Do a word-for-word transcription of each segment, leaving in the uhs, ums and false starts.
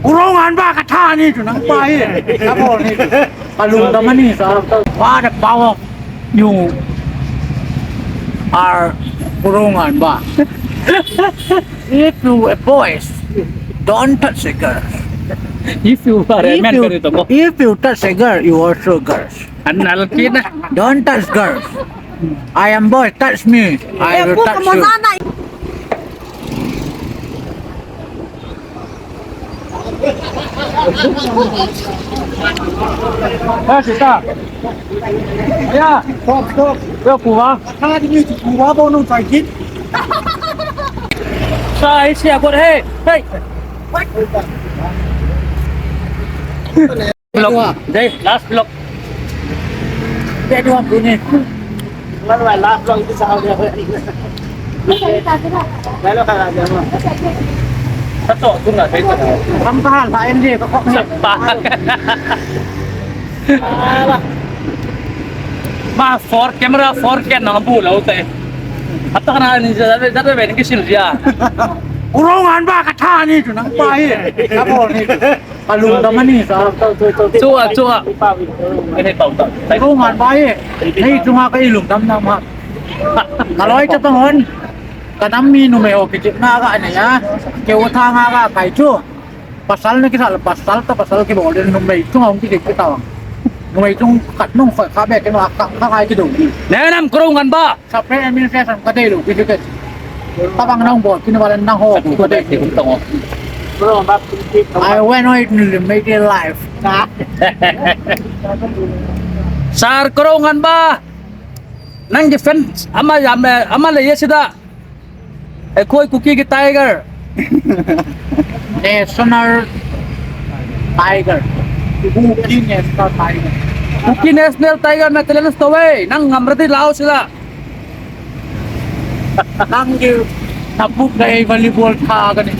Kurong an ba ka tha ni chu nang pa hi. Ka bol ni chu. Ka lungdam ani sa. What the power of you are Kurong an ba. If you a boys, don't touch a girl. If you are a If man, you, ka ni to mo. If you touch a girl, you also girls. An nal ki na. Don't touch girls. I am boy, touch me. I will touch you. Stop, stop. Yo, kuwa. Sa, isi ako, hey, hey. Vlog. Jai, last vlog. Jai, dua puni. Last vlog itu sahau dia. Lalu kalau dia mah. Satu, tu nggak, itu. Kamu tahan, Pak M J, kok. Sabar. Alah. Ma, four camera, four cam nang bu lau te. Apa kena ni, jadi, jadi, ni kisin dia. Kurong an ba ka tha ni chu nang pa hi. Ka bol ni chu. Ka lungdam ani sa. Chua, chua. Ka ni pau ta. Kurong an ba hi. Nei chunga ka i lungdam na ma. Ka loi chapang hon. Ka nam mi numei ho kichepna ka anei a. Keu tha nga ka kai chu. Pasal na kisa la, pasal ta pasal kibol le numei chunga hung kichep kita. Numei chung khat nung fa kha be kema kha kha kai kido. Ne nam Kurong an ba. Separate administration ka dei lou, kichep. Tabang nang bol, kini bol nang ho, ka dei. I went on in the media life. Sir Kurong an ba. Nang defense, ama, ama, ama le yesi da. Eh, koi Kuki ki tiger. National Tiger. Kuki National Tiger. Kuki National Tiger na challenge to ve. Nang ngam rati lao sila. Nang ki tabuk dai volleyball tha ka ni.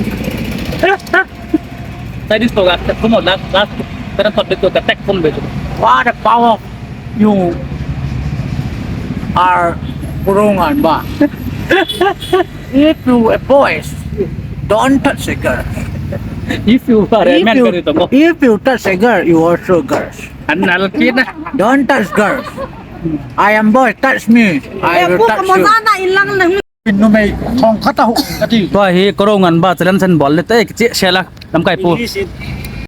Sai dis to ga, kum last, last, kana topic to ka tek kum be. What the power of you are Kurong an ba. If you a boys, don't touch a girl. If you are a If man, you, ka ni to mo. If you touch a girl, you also girls. An nal ki na. Don't touch girls. I am boy, touch me. I will touch you. Numei thong khat a hu ka ti. Tua hi Kurong an ba challenge an bol le te, che se la, lamkai pu.